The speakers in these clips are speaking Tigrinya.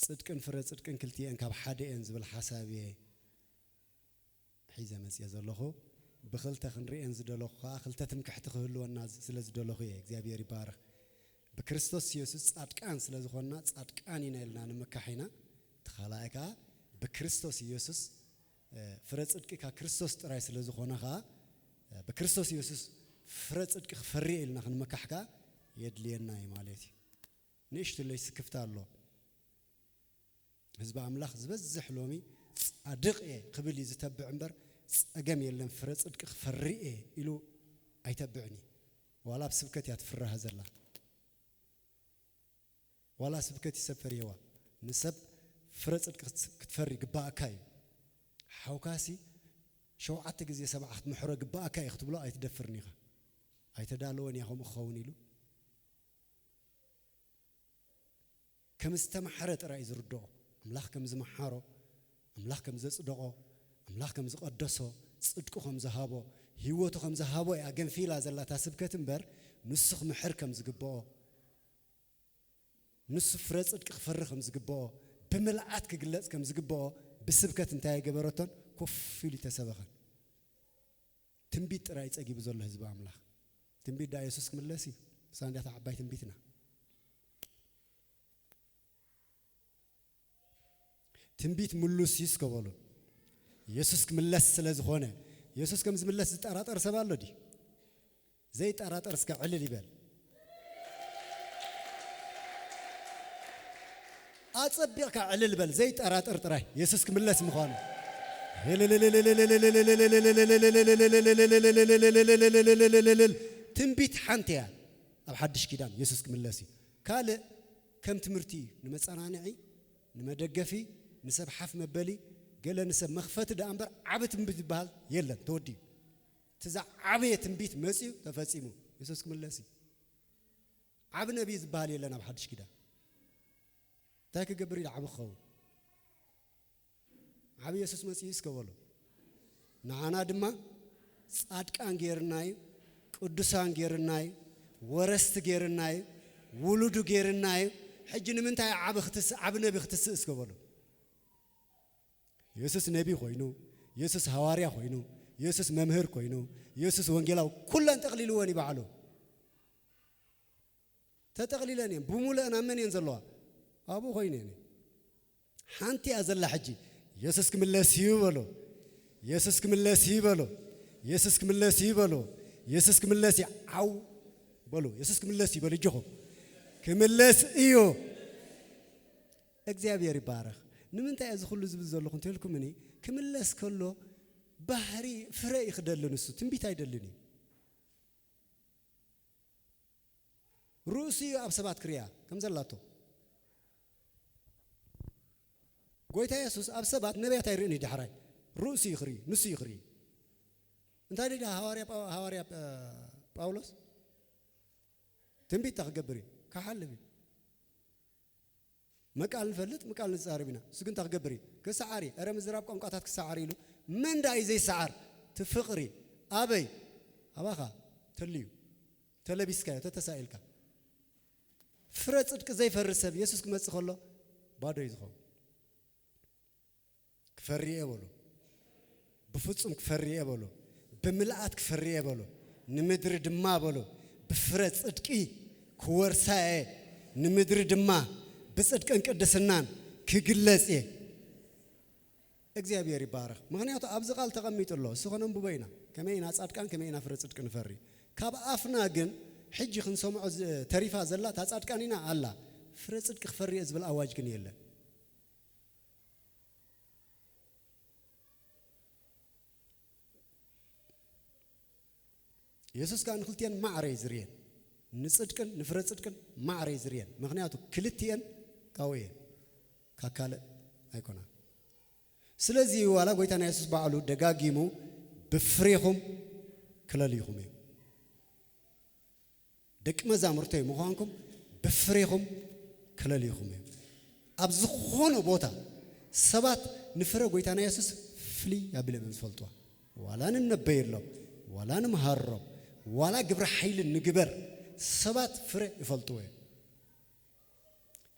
ጽድቅን ፍረ ጽድቅን ክልቲኤን ካብ ሓደ እየን ዝብል ሓሳብ እየ ሒዘ መጽየ ዘለኹ። ብኽልተ ክንርእየን ዝደለኹ ከኣ ክልተ ትምክሕቲ ክህልወና ዝ-፣ ስለ ዝደለኹ እየ። እግዚኣብሔር ይባረኽ። ብክርስቶስ ኢየሱስ ጻድቃን ስለ ዝኾንና ጻድቃን ኢና ኢልና ንምካሕ ኢና። እቲ ካልኣይ ከኣ ብክርስቶስ ኢየሱስ፣ እ፣ ፍረ ጽድቂ ካብ ክርስቶስ ጥራይ ስለ ዝኾነ ከኣ፣ እ፣ ብክርስቶስ ኢየሱስ ፍረ ጽድቂ ክፈሪ ኢልና ክንምካሕ ከኣ የድልየና እዩ ማለት እዩ። ንእሽትለይ ስክፍታ ኣሎ። ህዝቢ ኣምላኽ ዝበዝሕ ሎሚ ጻድቕ እየ ክብል እዩ ዝተብዕ እምበር፣ ጸገም የለን ፍረ ጽድቂ ክፈሪ እየ ኢሉ ኣይተብዕን እዩ። ዋላ ኣብ ስብከት እያ ትፍራህ ዘላ። ዋላ ስብከት እዩ ሰብ ፈሪህዋ። ንሰብ ፍረ ጽድቂ ክት-፣ ክትፈሪ ግባእካ እዩ። ሓውካሲ ሸውዓተ ግዜ ሰብዓ ክትምሕሮ ግባእካ እዩ ክትብሎ ኣይትደፍርን ኢኻ። ኣይተዳለወን እያ ከምኡ ክኸውን ኢሉ። ከም ዝተማሕረ ጥራይ እዩ ዝርድኦ። ኣምላኽ ከም ዝመሓሮ፣ ኣምላኽ ከም ዘጽደቖ፣ ኣምላኽ ከም ዝቐደሶ፣ ጽድቁ ከም ዝሃቦ፣ ህይወቱ ከም ዝሃቦ እያ ገንፊላ ዘላ እታ ስብከት እምበር፣ ንሱ ክምሕር ከም ዝግብኦ፣ ንሱ ፍረ ጽድቂ ክፈሪ ከም ዝግብኦ፣ ብምልኣት ክግለጽ ከም ዝግብኦ፣ ብስብከት እንታይ ኣይገበረቶን? ኮፍ ኢሉ ኣይተሰበኸን። ትንቢት ጥራይ ጸጊቡ ዘሎ ህዝቢ ኣምላኽ። ትንቢት ደኣ የሱስ ክምለስ እዩ። እሳ እንዲያ እታ ዓባይ ትንቢትና። ትንቢት ምሉስ እዩ እስከ በሉ። የሱስ ክምለስ ስለ ዝኾነ፣ የሱስ ከም ዝምለስ ዝጠራጠር ሰብ ኣሎ ድዩ? ዘይጠራጠር እስከ ዕልል ይበል። ኣጸቢቕካ ዕልል በል፣ ዘይጠራጠር ጥራይ የሱስ ክምለስ ምዃኑ። ትንቢት ሓንቲ እያ ኣብ ሓድሽ ኪዳን፣ የሱስ ክምለስ እዩ። ካልእ ከም ትምህርቲ እዩ፣ ንመጸናንዒ፣ ንመደገፊ፣ ንሰብ ሓፍ መበሊ፣ ገለ ንሰብ መኽፈቲ ደኣ እምበር ዓቢ ትንቢት ዝበሃል የለን፣ ተወዲኡ። እቲ ዝዓበየ ትንቢት መጺኡ ተፈጺሙ፣ የሱስ ክምለስ እዩ። ዓቢ ነቢይ ዝበሃል የለን ኣብ ሓድሽ ኪዳን። እንታይ ክገብር ኢሉ ዓቢ ክኸውን? ዓቢ የሱስ መጺኡ እስከ በሉ። ንዓና ድማ ጻድቃን ጌርና እዩ፣ ቅዱሳን ጌርና እዩ፣ ወረስቲ ጌርና እዩ፣ ውሉዱ ጌርና እዩ። ሕጂ ንምንታይ ዓቢ ክትስእ፣ ዓቢ ነቢ ክትስእ እስከ በሉ። የሱስ ነቢ ኮይኑ፣ የሱስ ሃዋርያ ኮይኑ፣ የሱስ መምህር ኮይኑ፣ የሱስ ወንጌላዊ፣ ኩለን ጠቕሊልወን እዩ ባዕሉ። ተጠቕሊለን እየን፣ ብሙሉአን ኣብ መን እየን ዘለዋ? ኣብኡ ኮይኑ እየን። ሓንቲ እያ ዘላ ሕጂ። የሱስ ክምለስ እዩ በሉ። የሱስ ክምለስ እዩ በሉ። የሱስ ክምለስ እዩ በሉ። የሱስ ክምለስ እዩ። ዓው በሉ። የሱስ ክምለስ እዩ በሉ። እጅኹም ክምለስ እዩ። እግዚኣብሔር ይባረኽ። ንምንታይ እዚ ኩሉ ዝብል ዘለኹ እንተልኩምኒ፣ ክምለስ ከሎ ባህሪ ፍረ እዩ ክደሊ ንሱ፣ ትንቢት ኣይደልን እዩ። ርእሱ እዩ ኣብ ሰባት ክርያ ከም ዘላቶ። ጎይታ የሱስ ኣብ ሰባት ነቢያት ኣይርእን እዩ፣ ዳሕራይ ርእሱ እዩ ክርኢ፣ ንሱ እዩ ክርኢ። እንታይ ደኣ ሃዋርያ ጳው-፣ ሃዋርያ፣ እ፣ ጳውሎስ ትንቢት እንታይ ክገብር እዩ? ክሓልፍ እዩ። መቃል ንፈልጥ፣ ምቃል ንዛረብ ኢና። እሱ ግን እንታይ ክገብር እዩ? ክሰዓር እዩ። ኧረ ምዝራብ ቋንቋታት ክሰዓር ኢሉ። መን ደኣ እዩ ዘይሰዓር? እቲ ፍቕሪ። ኣበይ? ኣባኻ። ተልዩ። ተለቢስካዮ፣ ተተሳኢልካ። ፍረ ጽድቂ ዘይፈሪ ሰብ የሱስ ክመጽእ ከሎ ባዶ እዩ ዝኸውን። ክፈሪ እየ በሉ። ብፍጹም ክፈሪ እየ በሉ። ብምልኣት ክፈሪ እየ በሉ። ንምድሪ ድማ በሉ። ብፍረ ጽድቂ ክወርሳ እየ። ንምድሪ ድማ ብጽድቅን ቅድስናን ክግለጽ እየ። እግዚኣብሔር ይባረኽ። ምኽንያቱ ኣብዚ ቃል ተቐሚጡ ኣሎ። እሱ ከነንብቦ ኢና። ከመይ ኢና ጻድቃን፣ ከመይ ኢና ፍረ ጽድቂ ንፈሪ። ካብ ኣፍና ግን ሕጂ ክንሰምዖ ዝ-፣ ተሪፋ ዘላ እታ ጻድቃን ኢና ኣላ። ፍረ ጽድቂ ክፈሪ እየ ዝብል ኣዋጅ ግን የለን። የሱስ ከኣ ንክልቲኤን ማዕረ እዩ ዝርእየን። ንጽድቅን ንፍረ ጽድቅን ማዕረ እዩ ዝርእየን። ምኽንያቱ ክልቲኤን ካብኡ እየን። ካብ ካልእ ኣይኮናን። ስለዚ ዋላ ጎይታና የሱስ ባዕሉ ደጋጊሙ ብፍሬኹም ክለልዩኹም እዩ። ደቂ መዛሙርተይ ምዃንኩም ብፍሬኹም ክለልዩኹም እዩ። ኣብ ዝኾነ ቦታ ሰባት ንፍረ ጎይታና የሱስ ፍልይ ኣቢሎም እዮም ዝፈልጥዋ። ዋላ ንነበየሎም፣ ዋላ ንምሃሮም፣ ዋላ ግብረ ሓይሊ ንግበር፣ ሰባት ፍረ ይፈልጥዎ እዮም።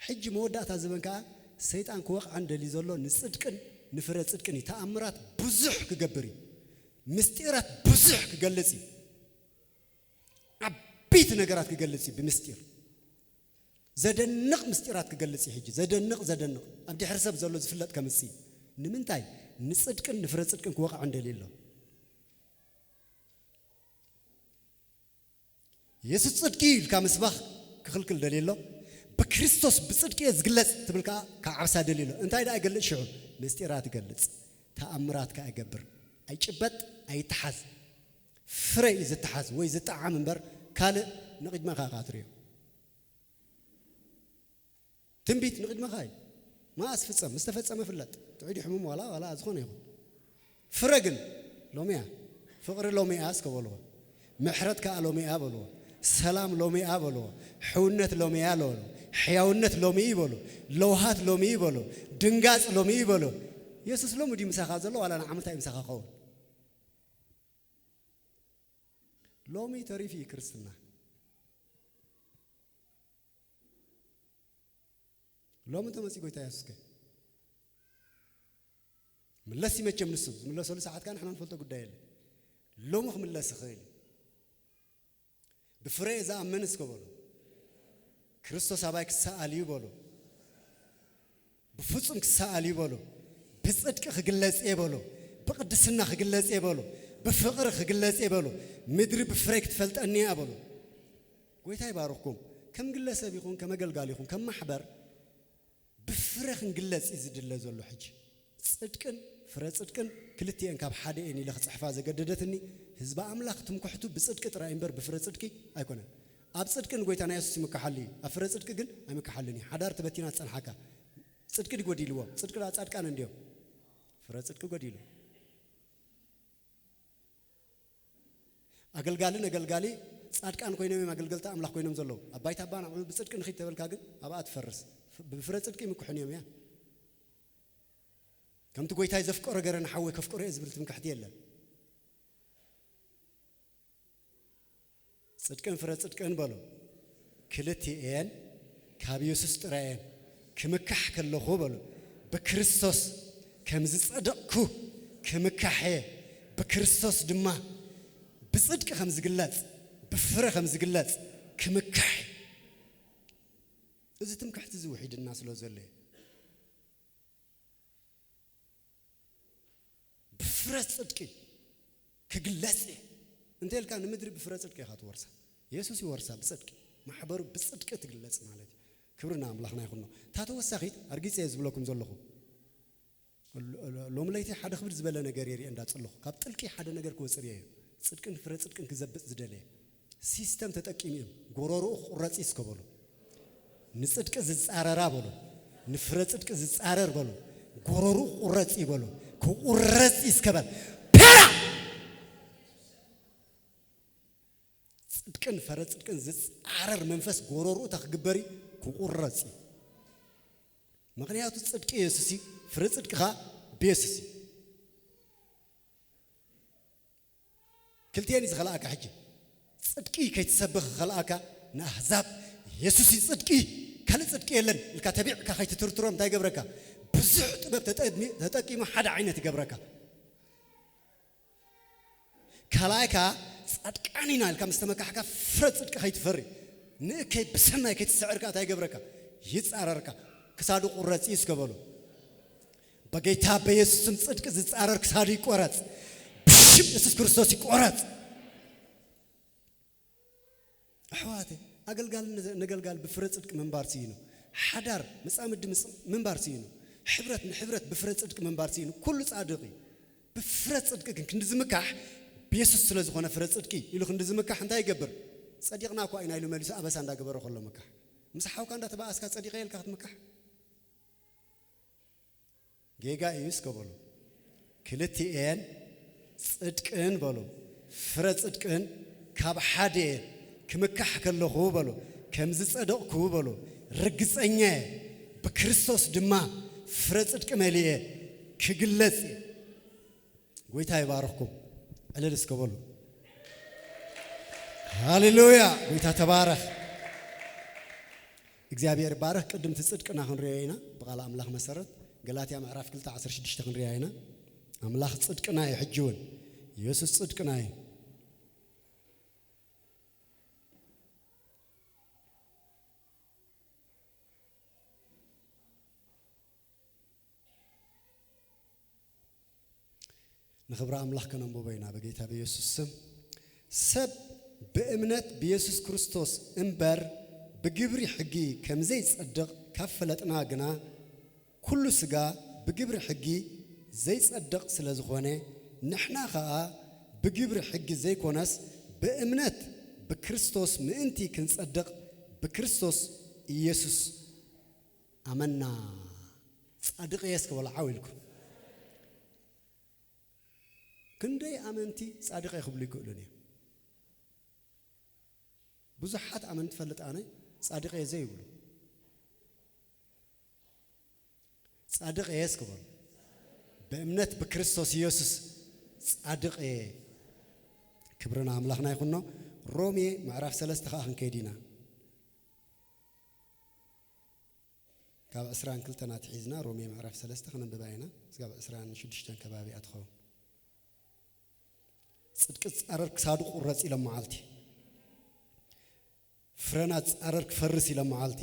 ሕጂ መወዳእታ ዘበን ከኣ ሰይጣን ክወቕዐን ደልዩ ዘሎ ንጽድቅን ንፍረ ጽድቅን እዩ። ተኣምራት ብዙሕ ክገብር እዩ። ምስጢራት ብዙሕ ክገልጽ እዩ። ዓበይቲ ነገራት ክገልጽ እዩ ብምስጢር። ዘደንቕ ምስጢራት ክገልጽ እዩ። ሕጂ ዘደንቕ፣ ዘደንቕ ኣብ ድሕሪ ሰብ ዘሎ ዝፍለጥ ከምጽእ እዩ። ንምንታይ? ንጽድቅን ንፍረ ጽድቅን ክወቕዐን ደልዩ ኣሎ። የሱስ ጽድቂ እዩ ኢልካ ምስባኽ ክኽልክል ደልዩ ኣሎ። ብክርስቶስ ብጽድቂ እየ ዝግለጽ ትብል ከኣ ክዓብሳ ደልዩ ኣሎ። እንታይ ደኣ ይገልጽ ሽዑ? ምስጢራት ይገልጽ። ተኣምራት ከኣ ይገብር። ኣይጭበጥ፣ ኣይተሓዝ። ፍረ እዩ ዝተሓዝ ወይ ዝጠዓም እምበር ካልእ ንቕድመኻ ኢኻ ትርእዮ። ትንቢት ንቕድመኻ እዩ። መኣስ ፍጸም፣ ምስ ተፈጸመ ፍለጥ። ጥዑይ ድዩ ሕሙም ዋላ፣ ዋላ ዝኾነ ይኹን። ፍረ ግን ሎሚ እያ። ፍቕሪ ሎሚ እያ እስከ በልዎ። ምሕረት ከኣ ሎሚ እያ በልዎ። ሰላም ሎሚ እያ በልዎ። ሕውነት ሎሚ እያ በልዎ። ሕያውነት ሎሚ እዩ በሉ። ለውሃት ሎሚ እዩ በሉ። ድንጋጽ ሎሚ እዩ በሉ። የሱስ ሎሚ ድዩ ምሳኻ ዘሎ ዋላ ንዓመታ እዩ ምሳኻ ክኸውን? ሎሚ ተሪፉ እዩ ክርስትና። ሎሚ እንተመጺኡ ጎይታ የሱስከ ምለስ እዩ መቸም። ንሱ ዝምለሰሉ ሰዓት ከኣ ንሕና ንፈልጦ ጉዳይ የለን። ሎሚ ክምለስ ይኽእል እዩ። ብፍረ ዝኣምን እስከ በሉ። ክርስቶስ ኣባይ ክሰኣል እዩ በሉ። ብፍጹም ክሰኣል እዩ በሉ። ብጽድቂ ክግለጽ እየ በሉ። ብቅድስና ክግለጽ እየ በሉ። ብፍቕሪ ክግለጽ እየ በሉ። ምድሪ ብፍረ ክትፈልጠኒ እያ በሉ። ጎይታ ይባርኽኩም። ከም ግለሰብ ይኹን፣ ከም ኣገልጋሊ ይኹን፣ ከም ማሕበር ብፍረ ክንግለጽ እዩ ዝድለ ዘሎ። ሕጂ ጽድቅን ፍረ ጽድቅን ክልቲኤን ካብ ሓደ እየን ኢለ ክጽሕፋ ዘገደደትኒ፣ ህዝቢ ኣምላኽ ትምክሕቱ ብጽድቂ ጥራይ እምበር ብፍረ ጽድቂ ኣይኮነን። ኣብ ጽድቂ ንጎይታ ናይ የሱስ ይምክሓሉ እዩ፣ ኣብ ፍረ ጽድቂ ግን ኣይምክሓሉን እዩ። ሓዳር ተበቲና ዝጸንሓካ ጽድቂ ድዩ ጎዲልዎ? ጽድቂ ደኣ ጻድቃን እንድዮም። ፍረ ጽድቂ ጎዲሉ። ኣገልጋሊ ነገልጋሊ ጻድቃን ኮይኖም እዮም ኣገልገልቲ ኣምላኽ ኮይኖም ዘለዉ። ኣብ ባይታ እባ ንዕኡ ብጽድቂ ንኺድ ተበልካ ግን ኣብኣ ትፈርስ። ፍ-፣ ብፍረ ጽድቂ ይምክሑን እዮም እያ። ከምቲ ጎይታይ ዘፍቀሮ ገረ ንሓወይ ከፍቅሮ እየ ዝብል ትምክሕቲ የለን። ጽድቅን ፍረ ጽድቅን በሉ። ክልቲኤን ካብ የሱስ ጥራይ እየን። ክምካሕ ከለኹ በሉ፣ ብክርስቶስ ከም ዝጸደቕኩ ክምካሕ እየ። ብክርስቶስ ድማ ብጽድቂ ከም ዝግለጽ፣ ብፍረ ከም ዝግለጽ ክምካሕ እየ። እዚ ትምክሕቲ እዚ ውሒድና ስለ ዘሎ እዩ። ብፍረ ጽድቂ ክግለጽ እየ እንተ ኢልካ፣ ንምድሪ ብፍረ ጽድቂ ኢኻ ትወርሳ። የሱስ ይወርሳ ብጽድቂ፣ ማሕበሩ ብጽድቂ ትግለጽ ማለት እዩ። ክብሪ ንኣምላኽና ይኹኖ። እታ ተወሳኺት ኣርጊጸ እየ ዝብለኩም ዘለኹ። ሎ-፣ ሎ-፣ ሎሚ ለይቲ ሓደ ክብድ ዝበለ ነገር የርኢ እንዳጽለኹ። ካብ ጥልቂ ሓደ ነገር ክወጽእ እየ። ጽድቅን ፍረ ጽድቅን ክዘብጥ ዝደለየ። ሲስተም ተጠቂሙ እዮም። ጎረሮኡ ክቁረጽ እዩ እስከ በሉ። ንጽድቂ ዝጻረራ በሉ። ንፍረ ጽድቂ ዝጻረር በሉ። ጎረሮኡ ክቁረጽ እዩ በሉ። ክቁረጽ እዩ እስከ በል። ፔራ! ጽድቅን ፍረ ጽድቅን ዝጻረር መንፈስ ጎረሮኡ እንታይ ክግበር እዩ? ክቁረጽ እዩ። ምኽንያቱ ጽድቂ የሱስ እዩ፣ ፍረ ጽድቂ ኸኣ ብየሱስ እዩ። ክልቲኤን እዩ ዝኸልኣካ። ሕጂ ጽድቂ ከይትሰብኽ ዝኸልኣካ ንኣህዛብ የሱስ እዩ ጽድቂ፣ ካልእ ጽድቂ የለን ኢልካ ተቢዕካ ከይትትርትሮም እንታይ ይገብረካ? ብዙሕ ጥበብ ተጠድሚ-፣ ተጠቂሙ ሓደ ዓይነት ይገብረካ። ካልኣይ ከኣ ጻድቃን ኢና ኢልካ ምስ ተመካሕካ ፍረ ጽድቂ ከይትፈሪ፣ ንእከይ ብሰናይ ከይትስዕር ከኣ እንታይ ይገብረካ? ይጻረርካ። ክሳዱ ቁረጽ እዩ እስከ በሉ። በጌታ በኢየሱስ ስም ጽድቂ ዝጻረር ክሳዱ ይቆረጽ። ብሽም የሱስ ክርስቶስ ይቆረጽ። ኣሕዋተ፣ ኣገልጋሊ ነ-፣ ነገልጋል ብፍረ ጽድቂ ምንባር ስኢኑ። ሓዳር መጻምዲ ምጽ-፣ ምንባር ስኢኑ። ሕብረት ንሕብረት ብፍረ ጽድቂ ምንባር ስኢኑ። ኩሉ ጻድቕ እዩ። ብፍረ ጽድቂ ግን ክንዲ ዝምካሕ ብየሱስ ስለ ዝኾነ ፍረ ጽድቂ ኢሉ ክንዲ ዝምካሕ እንታይ ይገብር? ጸዲቕና እኳ ኢና ኢሉ መሊሱ ኣበሳ እንዳገበረ ከሎ ምካሕ። ምስ ሓውካ እንዳተባኣስካ ጸዲቐ ኢልካ ክትምካሕ? ጌጋ እዩ እስከ በሉ። ክልቲኤን ጽድቅን በሉ፣ ፍረ ጽድቅን ካብ ሓደ እየን። ክምካሕ ከለኹ በሉ፣ ከም ዝጸደቕኩ በሉ፣ ርግጸኛ እየ። ብክርስቶስ ድማ ፍረ ጽድቂ መሊኤ ክግለጽ እየ። ጎይታ ይባርኽኩም። ዕልል እስከ በሉ። ሃሌሉያ! ጎይታ ተባረኽ። እግዚኣብሔር ይባረኽ። ቅድም እቲ ጽድቅና ክንሪኦ ኢና። ብቓል ኣምላኽ መሰረት ገላትያ ምዕራፍ ክልተ ዓሰርተ ሽዱሽተ ክንሪኣ ኢና። ኣምላኽ ጽድቅና እዩ። ሕጂ እውን ኢየሱስ ጽድቅና እዩ። ንኽብሪ ኣምላኽ ከነንብቦ ኢና። በጌታ በኢየሱስ ስም። ሰብ ብእምነት ብኢየሱስ ክርስቶስ እምበር ብግብሪ ሕጊ ከም ዘይጸድቕ ካብ ፈለጥና ግና፣ ኩሉ ስጋ ብግብሪ ሕጊ ዘይጸድቕ ስለ ዝኾነ፣ ንሕና ኸኣ ብግብሪ ሕጊ ዘይኮነስ ብእምነት ብክርስቶስ ምእንቲ ክንጸድቕ ብክርስቶስ ኢየሱስ ኣመና። ጻድቕ እየ እስከ በሉ ዓው ኢልኩም። ክንደይ ኣመንቲ ጻድቕ እየ ክብሉ ይክእሉን እዮም። ብዙሓት ኣመንቲ ፈልጥ ኣነ ጻድቕ እየ ዘይብሉ። ጻድቕ እየ እስከ በሉ። ብእምነት ብክርስቶስ ኢየሱስ ጻድቕ እየ። ክብሪ ንኣምላኽና ይኹኖ። ሮሜ ምዕራፍ ሰለስተ ኸኣ ክንከይድ ኢና። ካብ ዕስራን ክልተን ኣትሒዝና ሮሜ ምዕራፍ ሰለስተ ክነንብባ ኢና። ስጋብ ዕስራን ሽዱሽተን ከባቢ እያ ትኸውን። ጽድቂ ዝጻረር ክሳዱ ክቑረጽ ኢሎም መዓልቲ። ፍረና ዝጻረር ክፈርስ ኢሎም መዓልቲ።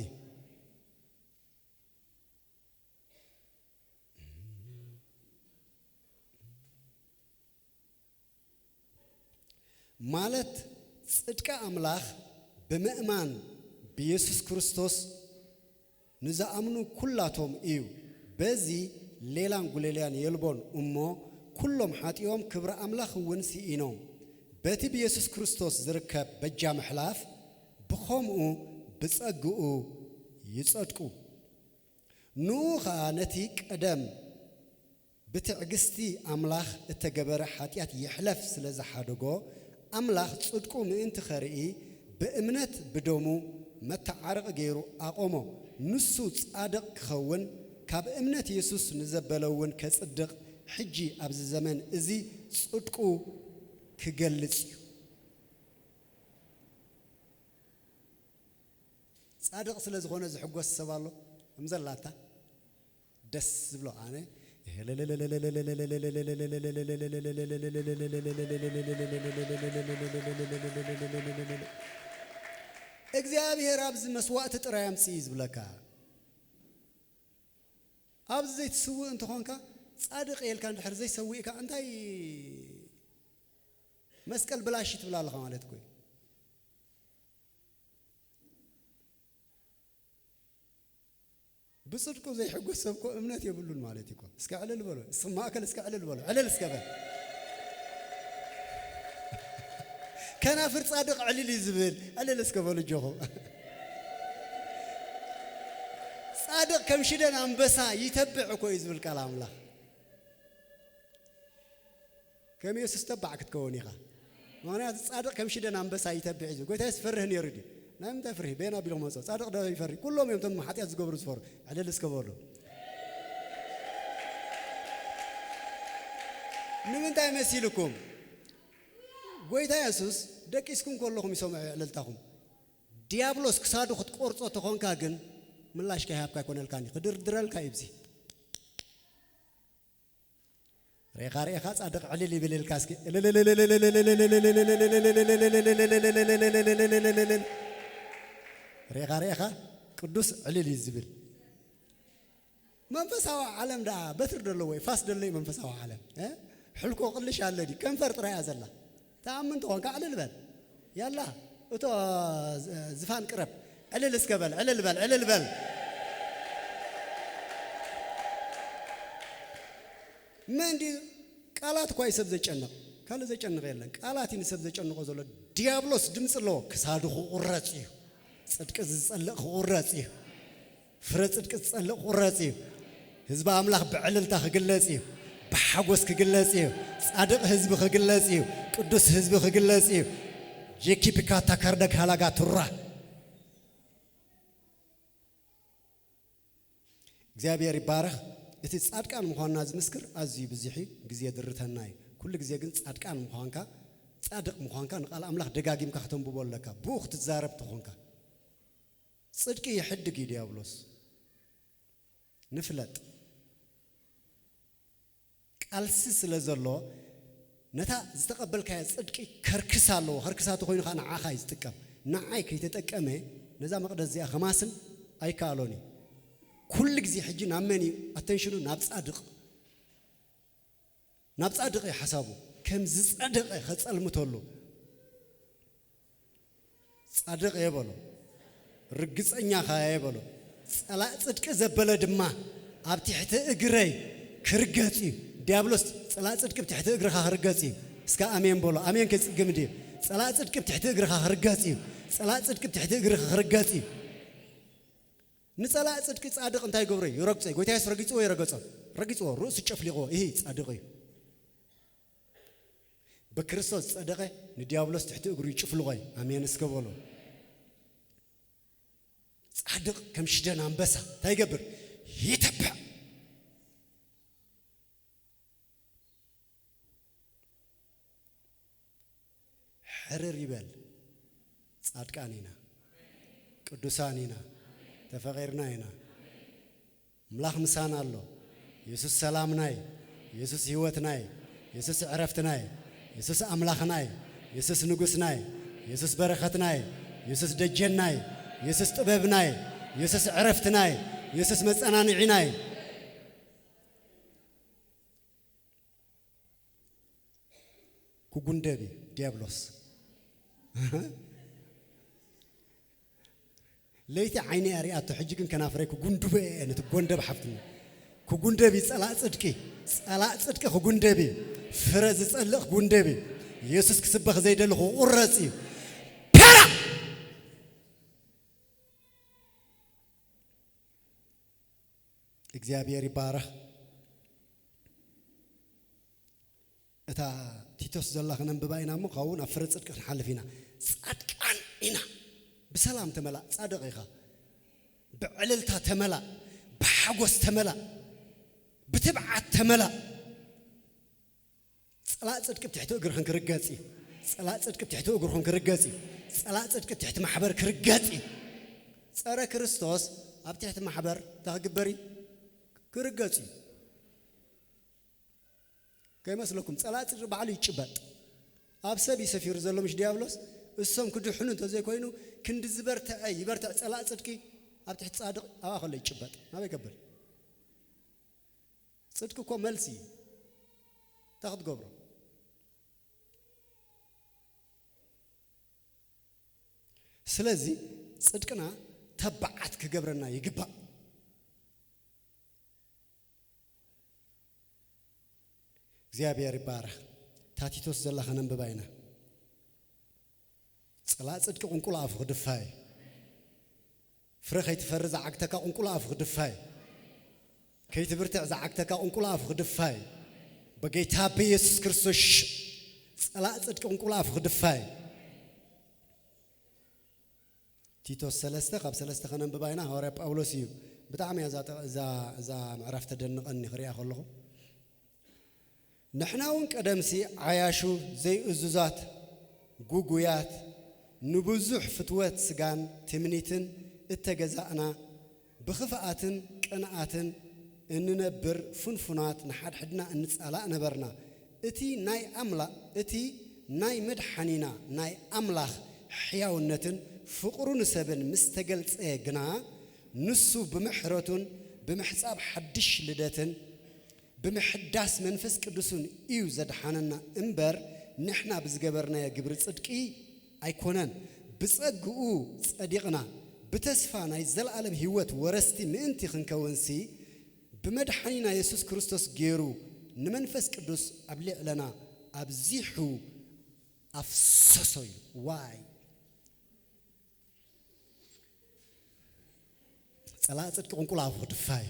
ማለት ጽድቂ ኣምላኽ ብምእማን ብየሱስ ክርስቶስ ንዝኣምኑ ኩላቶም እዩ። በዚ ሌላን ጉሌልያን የልቦን እሞ፣ ኩሎም ሓጢኦም ክብሪ ኣምላኽ እውን ስኢኖም፣ በቲ ብየሱስ ክርስቶስ ዝርከብ በጃ ምሕላፍ፣ ብኸምኡ ብጸግኡ ይጸድቁ። ንኡ ኸኣ ነቲ ቀደም ብትዕግስቲ ኣምላኽ እተገበረ ሓጢኣት ይሕለፍ ስለ ዝሓደጎ፣ ኣምላኽ ጽድቁ ምእንቲ ኸርኢ፣ ብእምነት ብደሙ መተዓረቒ ገይሩ ኣቖሞ። ንሱ ጻድቕ ክኸውን፣ ካብ እምነት የሱስ ንዘበለ እውን ከጽድቕ፣ ሕጂ ኣብዚ ዘመን እዚ ጽድቁ ክገልጽ እዩ። ጻድቕ ስለ ዝኾነ ዝሕጎስ ሰብ ኣሎ? ከም ዘላታ ደስ ዝብሎ ኣነ። እግዚኣብሔር ኣብዚ መስዋእቲ ጥራይ ኣምጽእ እዩ ዝብለካ። ኣብዚ ዘይትስውእ እንተኾንካ፣ ጻድቕ እየ ኢልካ እንድሕር ዘይሰዊእካ፣ እንታይ መስቀል ብላሽ ትብል ኣለኻ ማለት እኮ እዩ። ብጽድቁ ዘይሕጎስ ሰብ እኮ እምነት የብሉን ማለት እዩ እኮ። እስከ ዕልል በሉ። እስከ ማእከል እስከ ዕልል በሉ። ዕልል እስከ በል። ከናፍር ጻድቕ ዕልል እዩ ዝብል። ዕልል እስከ በሉ እጆኹም። ጻድቕ ከም ሽደን ኣንበሳ ይተብዕ እኮ እዩ ዝብል ቃል ኣምላኽ። ከም የሱስ ተባዕ ክትከውን ኢኻ። ምኽንያቱ ጻድቕ ከም ሽደን ኣንበሳ ይተብዕ እዩ። ጎይታ የሱስ ፈርህ ነይሩ ድዩ? ናይ ምንታይ ፍርሂ? በየን ኣቢሉ ክመጾ? ጻድቕ ዶ ይፈሪ? ኩሎም እዮም እቶም ሓጢኣት ዝገብሩ ዝፈሩ። ዕልል እስከ በሉ። ንምንታይ መሲልኩም? ጎይታ የሱስ ደቂስኩም ከለኹም ይሰምዑ ዕልልታኹም። ዲያብሎስ ክሳዱ ክትቆርጾ ተኾንካ ግን ምላሽ ከይሃብካ ኣይኮነልካን እዩ። ክድርድረልካ እዩ ብዚ። ሬኻ ሬኻ ጻድቕ ዕልል ይብል ኢልካ እስኪ። ሬኻ ሬኻ ቅዱስ ዕልል እዩ ዝብል። መንፈሳዊ ዓለም ደኣ በትር ደሎ ወይ ፋስ ደሎ እዩ መንፈሳዊ ዓለም? እ? ሕልኮ ቅልሽ ኣለ ድዩ? ከንፈር ጥራይ እያ ዘላ። ተኣምን ተኾንካ ዕልል በል። ያላ፣ እቶ ዝ-፣ ዝፋን ቅረብ። ዕልል እስከ በል፣ ዕልል በል፣ ዕልል በል። መን ድዩ? ቃላት እኳ እዩ ሰብ ዘጨንቕ። ካልእ ዘጨንቕ የለን። ቃላት እዩ ንሰብ ዘጨንቖ ዘሎ። ዲያብሎስ ድምፂ ኣለዎ። ክሳዱ ክቑረፅ እዩ። ጽድቂ ዝጸልእ ክቑረጽ እዩ። ፍረ ጽድቂ ዝጸልእ ክቑረጽ እዩ። ህዝቢ ኣምላኽ ብዕልልታ ክግለጽ እዩ። ብሓጎስ ክግለጽ እዩ። ጻድቕ ህዝቢ ክግለጽ እዩ። ቅዱስ ህዝቢ ክግለጽ እዩ። ጀኪፒካ ታካርደግ ሃላጋ ቱራ። እግዚኣብሔር ይባረኽ። እቲ ጻድቃን ምዃንና ዝምስክር ኣዝዩ ብዙሕ እዩ። ግዜ ድርተና እዩ። ኩሉ ግዜ ግን ጻድቃን ምዃንካ፣ ጻድቕ ምዃንካ ንቃል ኣምላኽ ደጋጊምካ ከተንብቦ ኣለካ። ብኡ ክትዛረብ ተኾንካ። ጽድቂ ይሕድግ እዩ ዲያብሎስ። ንፍለጥ። ቃልሲ ስለ ዘሎ፣ ነታ ዝተቐበልካዮ ጽድቂ ከርክሳ ኣለዎ። ከርክሳ ተኾይኑ ኸዓ ንዓኻ እዩ ዝጥቀም። ንዓይ ከይተጠቀመ ነዛ መቕደስ እዚኣ ከማስን ኣይከኣሎን እዩ። ኩሉ ግዜ ሕጂ ናብ መን እዩ ኣተንሽኑ? ናብ ጻድቕ። ናብ ጻድቕ እዩ ሓሳቡ። ከም ዝጸደቐ ከጸልምተሉ። ጻድቕ እየ በሎ። ርግጸኛ ኸኣ እየ በሎ። ጸላእ ጽድቂ ዘበለ ድማ ኣብ ትሕቲ እግረይ ክርገጽ እዩ። ዲያብሎስ ጸላእ ጽድቂ ኣብ ትሕቲ እግርኻ ክርገጽ እዩ። እስከ ኣሜን በሎ። ኣሜን ከይጽግም ድዩ? ጸላእ ጽድቂ ኣብ ትሕቲ እግርኻ ክርገጽ እዩ። ጸላእ ጽድቂ ኣብ ትሕቲ እግርኻ ክርገጽ እዩ። ንጸላእ ጽድቂ ጻድቕ እንታይ ይገብሮ እዩ? ይረግጾ እዩ። ጎይታ የሱስ ረጊጽዎ ይረገጾ። ረጊጽዎ፣ ርእሱ ጨፍሊቕዎ። ይህ ጻድቕ እዩ። ብክርስቶስ ዝጸደቐ ንዲያብሎስ ትሕቲ እግሩ ይጭፍልቖ እዩ። ኣሜን እስከ በሎ። ጻድቕ ከም ሽደን ኣንበሳ እንታይ ይገብር? ይተብዕ። ሕርር ይበል። ጻድቃን ኢና፣ ቅዱሳን ኢና፣ ተፈቒርና ኢና። ኣምላኽ ምሳና ኣሎ። የሱስ ሰላምናይ፣ የሱስ ህይወትናይ፣ የሱስ ዕረፍትናይ፣ የሱስ ኣምላኽናይ፣ የሱስ ንጉስናይ፣ የሱስ በረኸትናይ፣ የሱስ ደጀናይ፣ የሱስ ጥበብናይ፣ የሱስ ዕረፍትናይ፣ የሱስ መጸናንዒናይ። ክጉንደብ እዩ ዲያብሎስ። ለይቲ ዓይነይ ኣሪኣቶ፣ ሕጂ ግን ከናፍረይ ክጉንድቦ እየ። ነቲ ጎንደብ ሓፍትና ክጉንደብ እዩ። ጸላእ ጽድቂ፣ ጸላእ ጽድቂ ክጉንደብ እዩ። ፍረ ዝጸልእ ክጉንደብ እዩ። የሱስ ክስበኽ ዘይደሊ ክቑረጽ እዩ። ፓራ! እግዚኣብሔር ይባረኽ። እታ ቲቶስ ዘላ ክነንብባ ኢና እሞ፣ ካብኡ ናብ ፍረ ጽድቂ ክንሓልፍ ኢና። ጻድቃን ኢና። ብሰላም ተመላእ፣ ጻድቕ ኢኻ። ብዕልልታ ተመላእ፣ ብሓጎስ ተመላእ፣ ብትብዓት ተመላእ። ጸላእ ጽድቂ ኣብ ትሕቲ እግርኽን ክርገጽ እዩ። ጸላእ ጽድቂ ኣብ ትሕቲ እግርኹም ክርገጽ እዩ። ጸላእ ጽድቂ ኣብ ትሕቲ ማሕበር ክርገጽ እዩ። ጸረ ክርስቶስ ኣብ ትሕቲ ማሕበር እንታይ ክግበር እዩ? ክርገጽ እዩ። ከይመስለኩም፣ ጸላእ ጽድቂ ባዕሉ ይጭበጥ። ኣብ ሰብ እዩ ሰፊሩ ዘሎ፣ ምሽ ዲያብሎስ። እሶም ክድሕኑ እንተዘይኮይኑ፣ ክንዲ ዝበርትዐ ይበርትዕ ጸላእ ጽድቂ፣ ኣብ ትሕቲ ጻድቕ ኣብኣ ከሎ ይጭበጥ። ናበይ ከብል? ጽድቂ እኮ መልሲ እዩ። እንታይ ክትገብሮ? ስለዚ ጽድቅና ተባዓት ክገብረና ይግባእ። እግዚኣብሔር ይባረኽ። ታቲቶስ ዘላ ከነንብባ ኢና። ጸላእ ጽድቂ ቁንቁል ኣፉ ክድፋ እዩ። ፍረ ከይትፈሪ ዝዓግተካ ቁንቁል ኣፉ ክድፋ እዩ። ከይትብርትዕ ዝዓግተካ ቁንቁል ኣፉ ክድፋ እዩ። በጌታ በኢየሱስ ክርስቶስ ሽም ጸላእ ጽድቂ ቁንቁል ኣፉ ክድፋ እዩ። ቲቶስ ሰለስተ ካብ ሰለስተ ከነንብባ ኢና። ሃዋርያ ጳውሎስ እዩ። ብጣዕሚ እያ እዛ ጠ-፣ እዛ፣ እዛ ምዕራፍ ተደንቐኒ ክሪኣ ከለኹ። ንሕና እውን ቀደምሲ ዓያሹ ዘይእዙዛት፣ ጉጉያት፣ ንብዙሕ ፍትወት ስጋን ትምኒትን እተገዛእና፣ ብኽፍኣትን ቅንኣትን እንነብር ፍንፉናት ንሓድሕድና እንጻላእ ነበርና። እቲ ናይ ኣምላ-፣ እቲ ናይ መድሓኒና ናይ ኣምላኽ ሕያውነትን ፍቕሩ ንሰብን ምስ ተገልጸ ግና፣ ንሱ ብምሕረቱን ብምሕጻብ ሓድሽ ልደትን ብምሕዳስ መንፈስ ቅዱስን እዩ ዘድሓነና እምበር፣ ንሕና ብዝገበርናዮ ግብሪ ጽድቂ ኣይኮነን። ብጸግኡ ጸዲቕና፣ ብተስፋ ናይ ዘለኣለም ህይወት ወረስቲ ምእንቲ ክንከውንሲ፣ ብመድሓኒና የሱስ ክርስቶስ ገይሩ ንመንፈስ ቅዱስ ኣብ ልዕለና ኣብዚሑ ኣፍሰሶ እዩ። ዋይ! ጸላእ ጽድቂ ቁንቁል ኣፉ ክድፋ እዩ።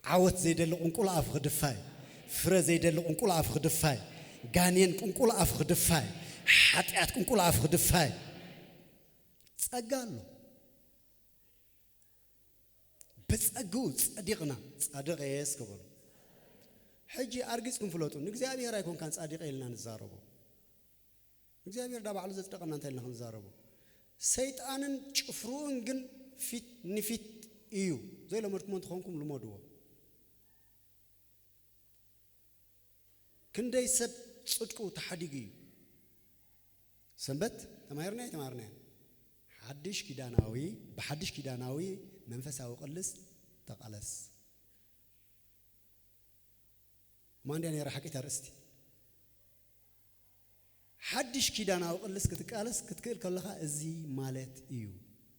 ዓወት ዘይደሊ ቁንቁል ኣፉ ክድፋ እዩ። ፍረ ዘይደሊ ቁንቁል ኣፉ ክድፋ እዩ። ጋኔን ቁንቁል ኣፉ ክድፋ እዩ። ሓጢኣት ቁንቁል ኣፉ ክድፋ እዩ። ጸጋ ኣሎ። ብጸግኡ ጸዲቕና፣ ጻድቕ እየ እስከ በሉ። ሕጂ ኣርጊጽኩም ፍለጡ፣ ንእግዚኣብሔር ኣይኮንካን ጻድቕ እየ ኢልና ንዛረቦ። እግዚኣብሔር ዳ ባዕሉ ዘጽደቐና እንታይ ኢልና ክንዛረቦ? ሰይጣንን ጭፍርኡን ግን ፊት ንፊት እዩ። ዘይለመድኩሞ እንተኾንኩም ልመድዎ። ክንደይ ሰብ ጽድቁ ተሓዲጉ እዩ። ሰንበት ተማሂርና ኣይተማርናን? ሓድሽ ኪዳናዊ፣ ብሓድሽ ኪዳናዊ መንፈሳዊ ቅልስ ተቓለስ። ማንድያ ነይራ ሓቂት ኣርእስቲ። ሓድሽ ኪዳናዊ ቅልስ ክትቃለስ ክትክእል ከለኻ እዚ ማለት እዩ፣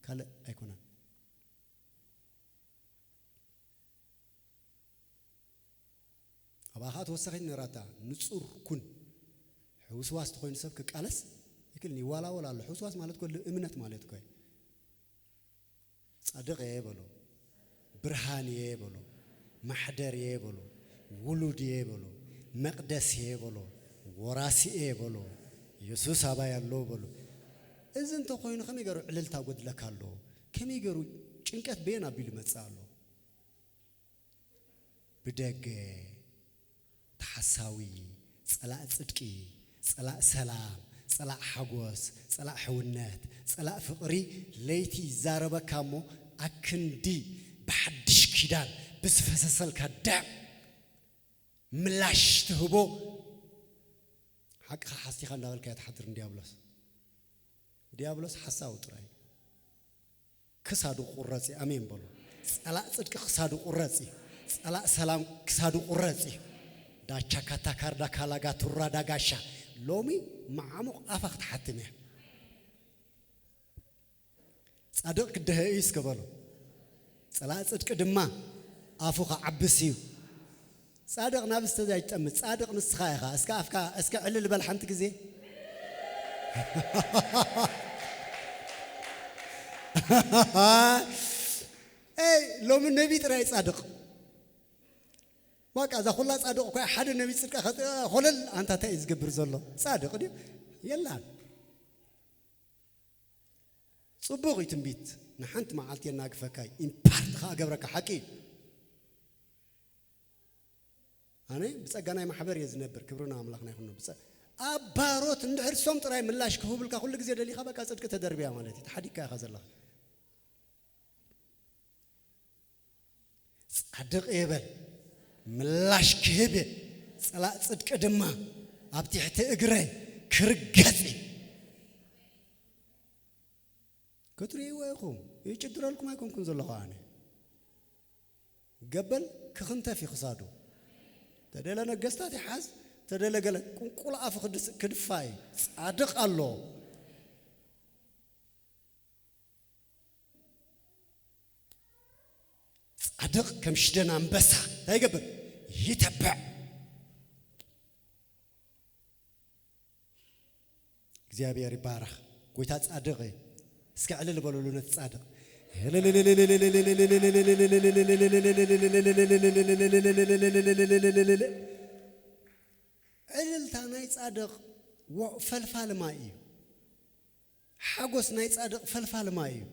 ካልእ ኣይኮነን። ኣብኣ ኸዓ ተወሳኺት ነራታ ንጹር ኩን። ሕውስዋስ ተኾይኑ ሰብ ክቃለስ ይክልኒ ይዋላወል ኣሎ። ሕውስዋስ ማለት እኮ እምነት ማለት እኮ እዩ። ጻድቕ እየ በሎ፣ ብርሃን እየ በሎ፣ ማሕደር እየ በሎ፣ ውሉድ እየ በሎ፣ መቕደስ እየ በሎ፣ ወራሲ እየ በሎ፣ የሱስ ኣባይ ኣሎ በሎ። እዚ እንተኾይኑ ከመይ ገሩ ዕልልታ ጎድለካ ኣሎ? ከመይ ገሩ ጭንቀት በየን ኣቢሉ መጽእ ኣሎ? ብደገ ተሓሳዊ፣ ጸላእ ጽድቂ፣ ጸላእ ሰላም፣ ጸላእ ሓጎስ፣ ጸላእ ሕውነት፣ ጸላእ ፍቕሪ ለይቲ ይዛረበካ እሞ ኣክንዲ ብሓድሽ ኪዳን ብዝፈሰሰልካ ደም ምላሽ ትህቦ ሓቅኻ ሓሲኻ እንዳበልካዮ ትሓድር ንዲያብሎስ። ዲያብሎስ ሓሳዊ ጥራይ። ክሳዱ ቁረጽ እዩ። ኣሜን በሉ። ጸላእ ጽድቂ ክሳዱ ቁረጽ እዩ። ጸላእ ሰላም ክሳዱ ቁረጽ እዩ። ዳቻ ካታ ካርዳ ካላጋ ቱራ ዳጋሻ። ሎሚ መዓሙቕ ኣፋ ክትሓትም እያ። ጻድቕ ክደሀ እዩ እስከ በሉ። ጸላእ ጽድቂ ድማ ኣፉ ክዓብስ እዩ። ጻድቕ ናብ ዝተዛ ይጠምት። ጻድቕ ንስኻ ኢኻ። እስከ ኣፍካ እስከ ዕልል በል ሓንቲ ግዜ። ኤይ ሎሚ ነቢ ጥራይ ጻድቕ። ዋቃ እዛ ኩላ ጻድቕ እኳ ሓደ ነቢ ጽድቃ ከጥ-፣ ኾለል ኣንታ እንታይ እዩ ዝገብር ዘሎ? ጻድቕ ድዩ? የላን። ጽቡቕ እዩ ትንቢት። ንሓንቲ መዓልቲ የናግፈካ እዩ። ኢምፓርት ኸኣ ገብረካ ሓቂ እዩ። ኣነ ብጸጋ ናይ ማሕበር እየ ዝነብር። ክብሪ ንኣምላኽና ይኹን። ብጸ-፣ ኣብ ባሮት እንድሕር ሶም ጥራይ ምላሽ ክህቡልካ ኩሉ ግዜ ደሊኻ በቃ ጽድቂ ተደርብያ ማለት እዩ። ተሓዲግካ ኢኻ ዘለኻ። ጻድቕ እየ በል። ምላሽ ክህብ እየ። ጸላእ ጽድቂ ድማ ኣብ ትሕቲ እግረይ ክርገጽ እዩ። ክትርእይዎ ኢኹም። ይጭድረልኩም ኣይኮንኩን ዘለኹ ኣነ። ገበል ክኽንተፍ እዩ ክሳዱ። ተደለ ነገስታት ይሓዝ፣ ተደለ ገለ ቁንቁል ኣፉ ክድስ-፣ ክድፋ እዩ። ጻድቕ ኣሎ። ጻድቕ ከም ሽደን ኣንበሳ እንታይ ይገብር? ይተብዕ። እግዚኣብሔር ይባረኽ። ጎይታ ጻድቕ እዩ። እስከ ዕልል በሉሉ ነቲ ጻድቕ። ዕልልታ ናይ ጻድቕ ወ-፣ ፈልፋሊ ማይ እዩ። ሓጎስ ናይ ጻድቕ ፈልፋሊ ማይ እዩ።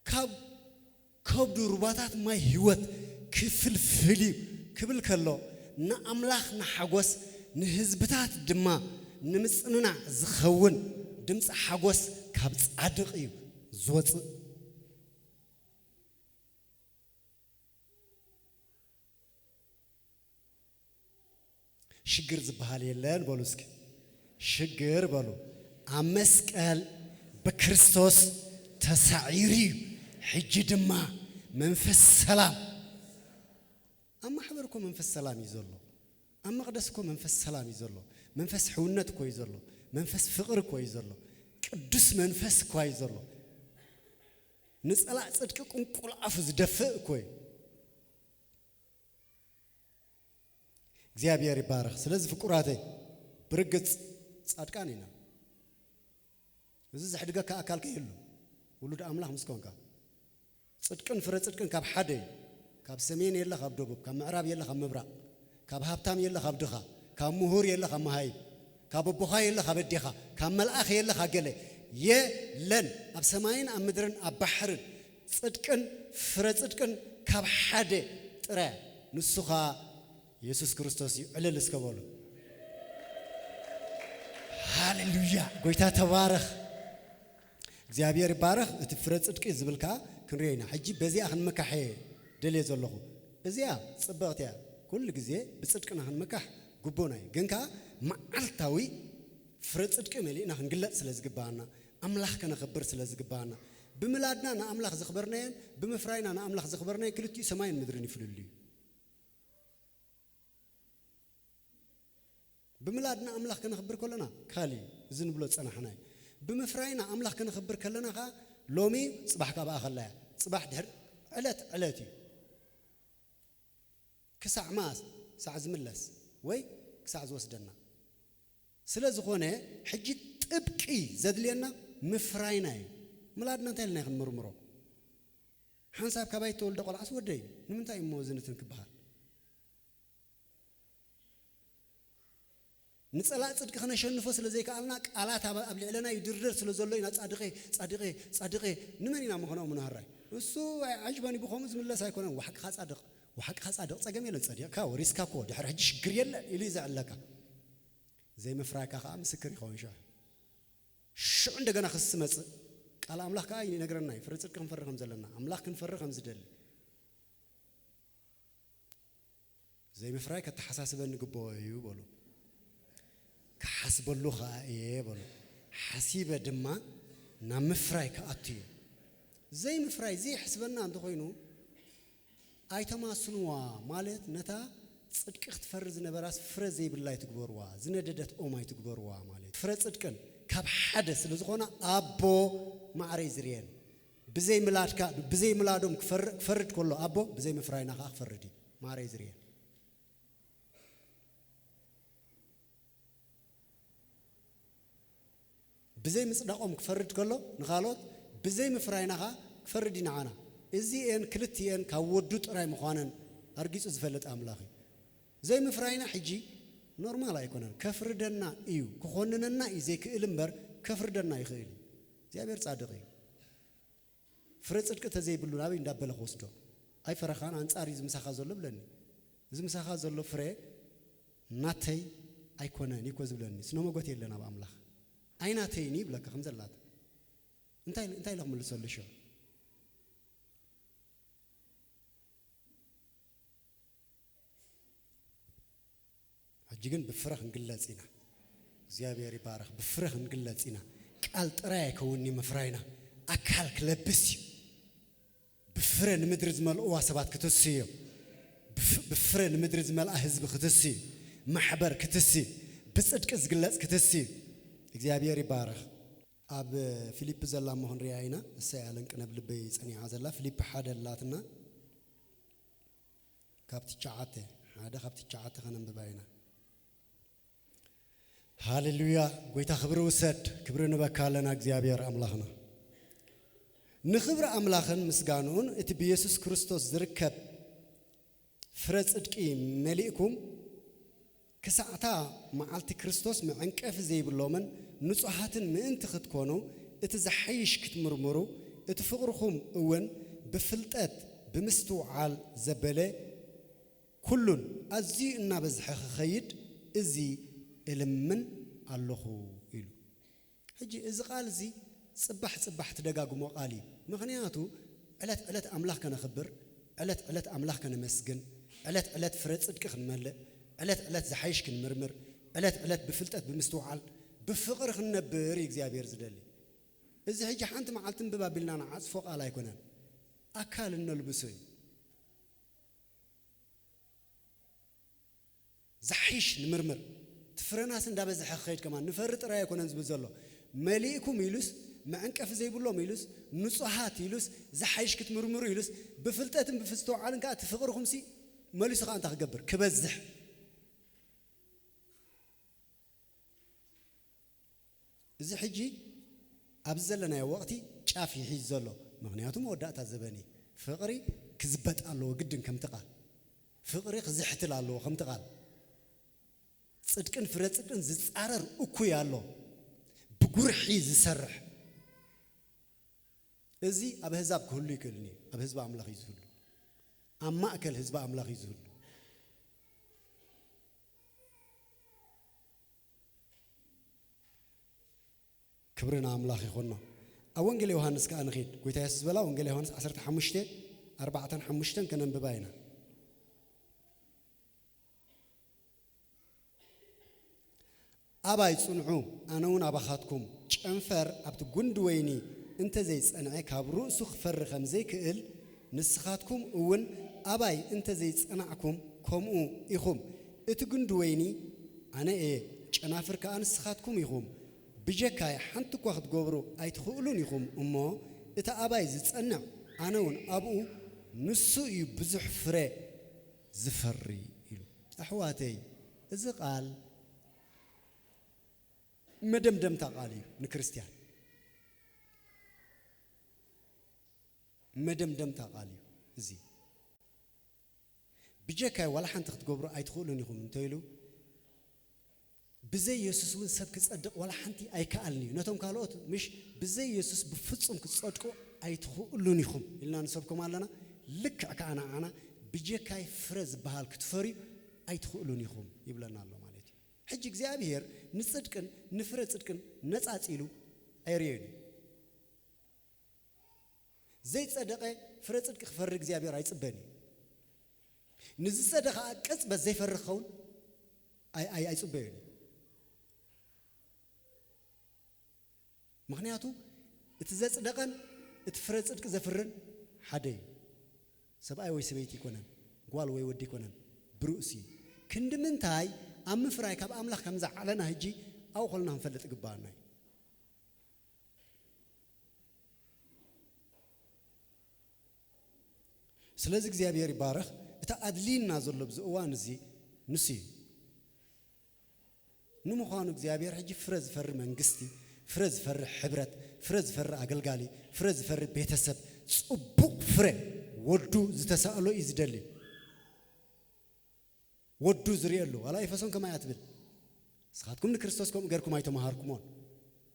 ካብ ከብዱ ሩባታት ማይ ህይወት ክፍልፍል እዩ ክብል ከሎ፣ ንኣምላኽ ንሓጎስ፣ ንህዝብታት ድማ ንምጽንናዕ ዝኸውን ድምፂ ሓጎስ ካብ ጻድቕ እዩ ዝወጽእ። ሽግር ዝበሃል የለን በሉ እስኪ። ሽግር በሉ። ኣብ መስቀል ብክርስቶስ ተሳዒሩ እዩ። ሕጂ ድማ መንፈስ ሰላም። ኣብ ማሕበር እኮ መንፈስ ሰላም እዩ ዘሎ። ኣብ መቕደስ እኮ መንፈስ ሰላም እዩ ዘሎ። መንፈስ ሕውነት እኮ እዩ ዘሎ። መንፈስ ፍቕሪ እኮ እዩ ዘሎ። ቅዱስ መንፈስ እኮ እዩ ዘሎ። ንጸላእ ጽድቂ ቁንቁል ኣፉ ዝደፍእ እኮ እዩ። እግዚኣብሔር ይባረኽ። ስለዚ ፍቁራተይ ብርግጽ ጻድቃን ኢና። እዚ ዘሕድገካ ኣካል ከይህሉ ውሉድ ኣምላኽ ምስ ኮንካ። ጽድቅን ፍረ ጽድቅን ካብ ሓደ እዩ። ካብ ሰሜን የለ ካብ ደቡብ፣ ካብ ምዕራብ የለ ካብ ምብራቕ፣ ካብ ሃብታም የለ ካብ ድኻ፣ ካብ ምሁር የለ ካብ መሃይም፣ ካብ ኣቦኻ የለ ካብ ኣዴኻ፣ ካብ መልኣኽ የለ ካብ ገለ የለን። ኣብ ሰማይን ኣብ ምድርን ኣብ ባሕርን ጽድቅን ፍረ ጽድቅን ካብ ሓደ ጥረ፣ ንሱ ኸኣ የሱስ ክርስቶስ እዩ። ዕልል እስከ በሉ። ሃሌሉያ! ጎይታ ተባረኽ። እግዚኣብሔር ይባረኽ። እቲ ፍረ ጽድቂ ዝብል ከኣ ክንሪኦ ኢና። ሕጂ በዚኣ ክንምካሕ እየ ደልየ ዘለኹ። እዚኣ ጽብቕቲ እያ። ኩሉ ግዜ ብጽድቅና ክንምካሕ ግቡእና እዩ። ግን ከኣ መዓልታዊ ፍረ ጽድቂ መሊእና ክንግለጽ ስለ ዝግባኣና፣ ኣምላኽ ከነኽብር ስለ ዝግባኣና፣ ብምላድና ንኣምላኽ ዘኽበርናዮን ብምፍራይና ንኣምላኽ ዘኽበርናዮን ክልቲኡ ሰማይን ምድርን እዩ ፍልልዩ። ብምላድና ኣምላኽ ከነኽብር ከለና ካልእ እዩ። እዚ ንብሎ ዝጸናሕና እዩ። ብምፍራይና ኣምላኽ ከነኽብር ከለና ከኣ ሎሚ እዩ፣ ጽባሕ ከኣ ብኣኸላ እያ። ጽባሕ ድሕሪ ዕለት ዕለት እዩ። ክሳዕ መኣስ? ክሳዕ ዝምለስ ወይ ክሳዕ ዝወስደና። ስለ ዝኾነ ሕጂ ጥብቂ ዘድልየና ምፍራይና እዩ። ምላድና እንታይ ኢልና ክንምርምሮ? ሓንሳብ ካባይ እተወልደ ቆልዓስ ወደይ፣ ንምንታይ እሞ እዚ ንትን ክበሃል? ንጸላእ ጽድቂ ከነሸንፎ ስለ ዘይከኣልና፣ ቃላት ኣብ ኣብ ልዕለና ይድርደር ስለ ዘሎ ኢና ጻድቐ፣ ጻድቐ፣ ጻድቐ። ንመን ኢና ምኾኖ ምንሃራይ? እሱ ኣይ-፣ ዓጅባኒ ብኸምኡ ዝምለስ ኣይኮነን። ዋሕቅኻ ጻድቕ፣ ዋሕቅኻ ጻድቕ፣ ጸገም የለን። ጸዲቕካ ወሪስካ እኮ ድሕሪ ሕጂ ሽግር የለን ኢሉ እዩ ዘዕለካ። ዘይምፍራይካ ከኣ ምስክር ይኸውን ሽዑ። ሽዑ እንደገና ክሲ መጽእ። ቃል ኣምላኽ ከኣ ይነግረና እዩ፣ ፍረ ጽድቂ ክንፈሪ ከም ዘለና፣ ኣምላኽ ክንፈሪ ከም ዝደሊ። ዘይምፍራይ ከተሓሳስበኒ ግብኦ እዩ በሉ። ክሓስበሉ ከኣ እየ በሉ። ሓሲበ ድማ ናብ ምፍራይ ክኣቱ እየ። ዘይምፍራይ ዘየሕስበና እንተኾይኑ ኣይተማስንዋ፣ ማለት ነታ ጽድቂ ክትፈሪ ዝነበራስ ፍረ ዘይብላ ኣይትግበርዋ፣ ዝነደደት ኦም ኣይትግበርዋ ማለት እዩ። ፍረ ጽድቅን ካብ ሓደ ስለ ዝኾና ኣቦ ማዕረ እዩ ዝርእየን። ብዘይ ምላድካ፣ ብዘይ ምላዶም ክፈር-፣ ክፈርድ ከሎ ኣቦ ብዘይ ምፍራይና ከኣ ክፈርድ እዩ። ማዕረ እዩ ዝርእየን። ብዘይ ምጽዳቖም ክፈርድ ከሎ ንኻልኦት፣ ብዘይ ምፍራይና ኸኣ ክፈርድ እዩ ንዓና። እዚኤን ክልቲኤን ካብ ወዱ ጥራይ ምዃነን ኣርጊጹ ዝፈልጥ ኣምላኽ እዩ። ዘይምፍራይና ሕጂ ኖርማል ኣይኮነን። ከፍርደና እዩ፣ ክኾንነና እዩ ዘይክእል እምበር፣ ከፍርደና ይኽእል እዩ። እግዚኣብሔር ጻድቕ እዩ። ፍረ ጽድቂ ተዘይብሉ ናበይ እንዳበለ ክወስዶ? ኣይፈረኻን፣ ኣንጻር እዩ እዚ ምሳኻ ዘሎ ብለኒ። እዚ ምሳኻ ዘሎ ፍረ ናተይ ኣይኮነን እዩ እኮ ዝብለኒ። ስነ መጎት የለን ኣብ ኣምላኽ። ኣይናተይን እዩ ይብለካ ከም ዘላታ። እንታይ፣ እንታይ ኢለ ክምልሰሉ ሽዑ? ሕጂ ግን ብፍረ ክንግለጽ ኢና። እግዚኣብሔር ይባረኽ። ብፍረ ክንግለጽ ኢና። ቃል ጥራይ ኣይከውንኒ ምፍራይና፣ ኣካል ክለብስ እዩ። ብፍረ ንምድሪ ዝመልእዋ ሰባት ክትስዩ፣ ብፍ-፣ ብፍረ ንምድሪ ዝመልኣ ህዝቢ ክትስዩ፣ ማሕበር ክትስዩ፣ ብጽድቂ ዝግለጽ ክትስዩ። እግዚኣብሔር ይባረኽ። ኣብ ፊልፕ ዘላ እሞ ክንሪኣ ኢና። እሰይ ኣለን ቅነብ ልበይ ጸኒዓ ዘላ ፊልፕ ሓደ ኣላትና። ካብ ትሽዓተ፣ ሓደ ካብ ትሽዓተ ከነንብባ ኢና። ሃሌሉያ፣ ጎይታ ክብሪ ውሰድ። ክብሪ ንበካ ኣለና እግዚኣብሔር ኣምላኽና። ንኽብሪ ኣምላኽን ምስጋንኡን እቲ ብየሱስ ክርስቶስ ዝርከብ ፍረ ጽድቂ መሊእኩም፣ ክሳዕታ መዓልቲ ክርስቶስ መዐንቀፊ ዘይብሎምን ንጹሃትን ምእንቲ ክትኮኑ፣ እቲ ዝሓይሽ ክትምርምሩ፣ እቲ ፍቕርኹም እውን ብፍልጠት ብምስትውዓል ዘበለ ኩሉን ኣዝዩ እናበዝሐ ክኸይድ፣ እዚ እልምን ኣለኹ ኢሉ። ሕጂ እዚ ቃል እዚ ጽባሕ ጽባሕ ትደጋግሞ ቃል እዩ። ምኽንያቱ ዕለት ዕለት ኣምላኽ ከነኽብር፣ ዕለት ዕለት ኣምላኽ ከነመስግን፣ ዕለት ዕለት ፍረ ጽድቂ ክንመልእ፣ ዕለት ዕለት ዝሓይሽ ክንምርምር፣ ዕለት ዕለት ብፍልጠት ብምስትውዓል ብፍቕሪ ክንነብር እዩ እግዚኣብሔር ዝደሊ። እዚ ሕጂ ሓንቲ መዓልቲ እንብብ ኣቢልና ንዓጽፎ ቃል ኣይኮነን። ኣካል እነልብሶ እዩ። ዝሓይሽ ንምርምር። እቲ ፍረናስ እንዳበዝሐ ክኸይድ ከማን ንፈሪ ጥራይ ኣይኮነን ዝብል ዘሎ። መሊእኩም ኢሉስ፣ መዐንቀፊ ዘይብሎም ኢሉስ፣ ንጹሃት ኢሉስ፣ ዝሓይሽ ክትምርምሩ ኢሉስ፣ ብፍልጠትን ብፍስተውዓልን ከኣ እቲ ፍቕርኹምሲ መሊሱ ከኣ እንታይ ክገብር? ክበዝሕ። እዚ ሕጂ ኣብዚ ዘለናዮ ወቕቲ ጫፍ ይሒዝ ዘሎ። ምኽንያቱ መወዳእታ ዘበን እዩ። ፍቕሪ ክዝበጥ ኣለዎ ግድን ከምቲ ቃል። ፍቕሪ ክዝሕትል ኣለዎ ከምቲ ቃል። ጽድቅን ፍረ ጽድቅን ዝጻረር እኩይ ኣሎ። ብጉርሒ ዝሰርሕ። እዚ ኣብ ኣህዛብ ክህሉ ይክእልን እዩ። ኣብ ህዝቢ ኣምላኽ እዩ ዝህሉ። ኣብ ማእከል ህዝቢ ኣምላኽ እዩ ዝህሉ። ክብሪ ንኣምላኽ ይኹኖ። ኣብ ወንጌል ዮሃንስ ከኣ ንኺድ። ጎይታ የሱስ ዝበላ ወንጌል ዮሃንስ ዓሰርተ ሓሙሽተ፣ ኣርባዕተን ሓሙሽተን ከነንብባ ኢና። ኣባይ ጽንዑ፣ ኣነ እውን ኣባኻትኩም። ጨንፈር ኣብቲ ጉንዲ ወይኒ እንተ ዘይጸንዐ፣ ካብ ርእሱ ክፈሪ ከም ዘይክእል፣ ንስኻትኩም እውን ኣባይ እንተ ዘይጸናዕኩም፣ ከምኡ ኢኹም። እቲ ጉንዲ ወይኒ ኣነ እየ፣ ጨናፍር ከኣ ንስኻትኩም ኢኹም። ብጀካይ ሓንቲ እኳ ክትገብሩ ኣይትኽእሉን ኢኹም እሞ፣ እቲ ኣባይ ዝጸንዕ፣ ኣነ እውን ኣብኡ፣ ንሱ እዩ ብዙሕ ፍረ ዝፈሪ ኢሉ። ኣሕዋተይ፣ እዚ ቃል መደምደምታ ቃል እዩ ንክርስትያን። መደምደምታ ቃል እዩ እዚ። ብጀካይ ዋላ ሓንቲ ክትገብሩ ኣይትኽእሉን ኢኹም እንተ ኢሉ፣ ብዘይ የሱስ እውን ሰብ ክጸድቕ ዋላ ሓንቲ ኣይከኣልን እዩ። ነቶም ካልኦት ምሽ ብዘይ የሱስ ብፍጹም ክትጸድቁ ኣይትኽእሉን ኢኹም ኢልና ንሰብኮም ኣለና። ልክዕ ከኣ ንዓና ብጀካይ ፍረ ዝበሃል ክትፈርዩ ኣይትኽእሉን ኢኹም ይብለና ኣሎ ማለት እዩ። ሕጂ እግዚኣብሔር ንጽድቅን ንፍረ ጽድቅን ነጻጺሉ ኣይርእዮን እዩ። ዘይጸደቐ ፍረ ጽድቂ ክፈሪ እግዚኣብሔር ኣይጽበን እዩ። ንዝጸደቐ ከኣ ቅጽበት ዘይፈሪ ክኸውን ኣይ-፣ ኣይ-፣ ኣይጽበዮን እዩ። ምኽንያቱ እቲ ዘጽደቐን እቲ ፍረ ጽድቂ ዘፍርን ሓደ እዩ። ሰብኣይ ወይ ሰበይቲ ኣይኮነን፣ ጓል ወይ ወዲ ኣይኮነን፣ ብርእሱ እዩ። ክንዲ ምንታይ ኣብ ምፍራይ ካብ ኣምላኽ ከም ዝዓለና ሕጂ ኣብኡ ከለና ክንፈልጥ ይግባኣና እዩ። ስለዚ እግዚኣብሔር ይባረኽ። እቲ ኣድልይና ዘሎ ኣብዚ እዋን እዚ ንሱ እዩ። ንምዃኑ እግዚኣብሔር ሕጂ ፍረ ዝፈሪ መንግስቲ፣ ፍረ ዝፈሪ ሕብረት፣ ፍረ ዝፈሪ ኣገልጋሊ፣ ፍረ ዝፈሪ ቤተሰብ፣ ጽቡቕ ፍረ ወዱ ዝተሳእሎ እዩ ዝደሊ። ወዱ ዝርእየሉ። ዋላ ኤፌሶን ከማይ እያ ትብል። ንስኻትኩም ንክርስቶስ ከምኡ ጌርኩም ኣይተመሃርኩሞን።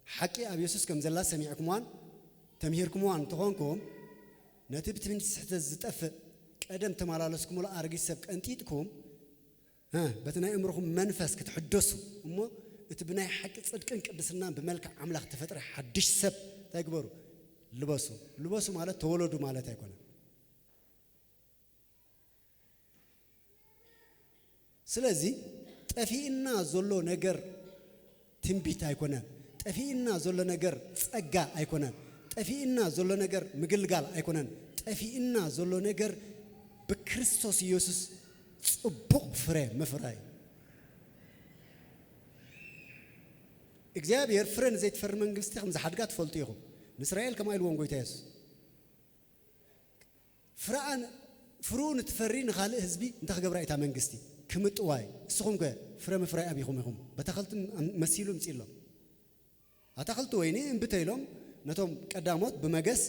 ሓቂ ኣብ የሱስ ከም ዘላ ሰሚዕኩምዋን ተምሂርኩምዋን እንተኾንኩም፣ ነቲ ብትምኒት ስሕተት ዝጠፍእ ቀደም ተመላለስኩምሉ ኣረጊት ሰብ ቀንጢጥኩም፣ እ፣ በቲ ናይ እምሮኹም መንፈስ ክትሕደሱ እሞ፣ እቲ ብናይ ሓቂ ጽድቅን ቅድስናን ብመልክዕ ኣምላኽ ተፈጥረ ሓድሽ ሰብ እንታይ ግበሩ? ልበሱ። ልበሱ ማለት ተወለዱ ማለት ኣይኮነን። ስለዚ ጠፊእና ዘሎ ነገር ትንቢት ኣይኮነን። ጠፊእና ዘሎ ነገር ጸጋ ኣይኮነን። ጠፊእና ዘሎ ነገር ምግልጋል ኣይኮነን። ጠፊእና ዘሎ ነገር ብክርስቶስ ኢየሱስ ጽቡቕ ፍረ ምፍራይ። እግዚኣብሔር ፍረ ንዘይትፈሪ መንግስቲ ከም ዝሓድጋ ትፈልጡ ኢኹም። ንእስራኤል ከምኣ ኢልዎም ጎይታ የሱስ። ፍረኣን፣ ፍርኡ ንትፈሪ ንኻልእ ህዝቢ እንታይ ክገብራ እታ መንግስቲ? ክምጥዋይ። እስኹም ከ ፍረ ምፍራይ ኣቢኹም ኢኹም። በተኸልቲ መሲሉ ምጺእሎም። ኣታኽልቲ ወይኒ እምቢ ተይሎም ነቶም ቀዳሞት ብመገስ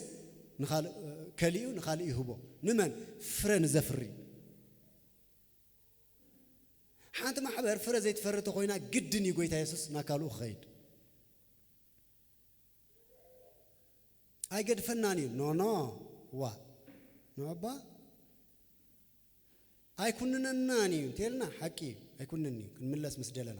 ንኻልእ፣ ከሊኡ ንኻልእ ይህቦ። ንመን? ፍረ ንዘፍሪ። ሓንቲ ማሕበር ፍረ ዘይትፈሪ ተኾይና ግድን እዩ ጎይታ የሱስ ናብ ካልኡ ክኸይድ። ኣይገድፈናን እዩ። ኖ፣ ኖ፣ ዋ። ንዕባ ኣይኩንነናን እዩ እንተልና ሓቂ እዩ። ኣይኩንን እዩ። ክንምለስ ምስ ደለና።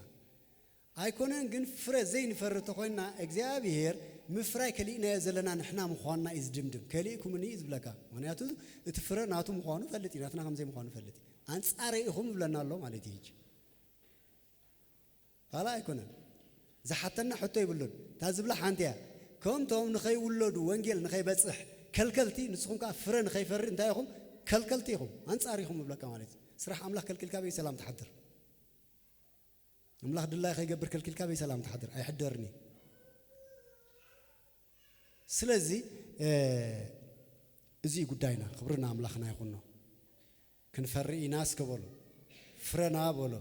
ኣይኮነን ግን ፍረ ዘይንፈሪ ተኾይና እግዚኣብሔር ምፍራይ ከሊእናዮ ዘለና ንሕና ምዃንና እዩ ዝድምድም። ከሊእኩምኒ እዩ ዝብለካ። ምኽንያቱ እቲ ፍረ ናቱ ምዃኑ ፈልጥ እዩ። ናትና ከም ዘይምዃኑ ፈልጥ እዩ። ኣንጻረይ ኢኹም ይብለና ኣሎ ማለት እዩ። ሕጂ ካልእ ኣይኮነን። ዝሓተና ሕቶ ይብሉን። እታ ዝብላ ሓንቲ እያ። ከምቶም ንኸይውለዱ ወንጌል ንኸይበጽሕ ከልከልቲ፣ ንስኹም ከኣ ፍረ ንኸይፈሪ እንታይ ኢኹም? ከልከልቲ ኢኹም። ኣንጻር ኢኹም ይብለካ ማለት እዩ። ስራሕ ኣምላኽ ከልኪልካ በይ ሰላም ትሓድር? ኣምላኽ ድላይ ከይገብር ከልኪልካ በይ ሰላም ትሓድር? ኣይሕደርን እዩ። ስለዚ፣ እ፣ እዚ እዩ ጉዳይና። ክብሪ ንኣምላኽና ይኹኖ። ክንፈሪ ኢና እስከ በሎ። ፍረና በሎ።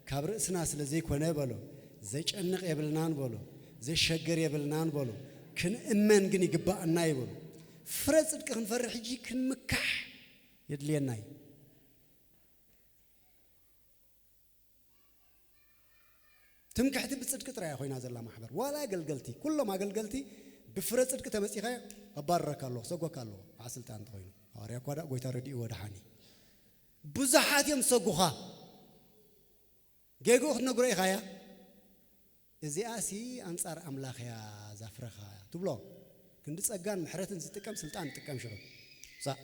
ካብ ርእስና ስለ ዘይኮነ በሎ። ዘጨንቕ የብልናን በሎ። ዘሸግር የብልናን በሎ። ክንእመን ግን ይግባኣና እዩ በሎ። ፍረ ጽድቂ ክንፈሪ ሕጂ ክንምካሕ የድልየና እዩ። ትምክሕቲ ብጽድቂ ጥራይ እያ ኮይና ዘላ ማሕበር። ዋላ ኣገልገልቲ፣ ኩሎም ኣገልገልቲ ብፍረ ጽድቂ ተመጺኻዮ ኣባርረካ ኣለዎ፣ ሰጎካ ኣለዎ። በዓል ስልጣን እንተኾይኑ። ሃዋርያ እኳ ደኣ ጎይታ ረዲእዎ ደሓን እዩ። ብዙሓት እዮም ዝሰጉኻ። ጌግኡ ክትነግሮ ኢኻ እያ። እዚኣሲ ኣንጻር ኣምላኽ እያ እዛ ፍረኻ ትብሎ። ክንዲ ጸጋን ምሕረትን ዝጥቀም ስልጣን ጥቀም ሽዑ። ሳ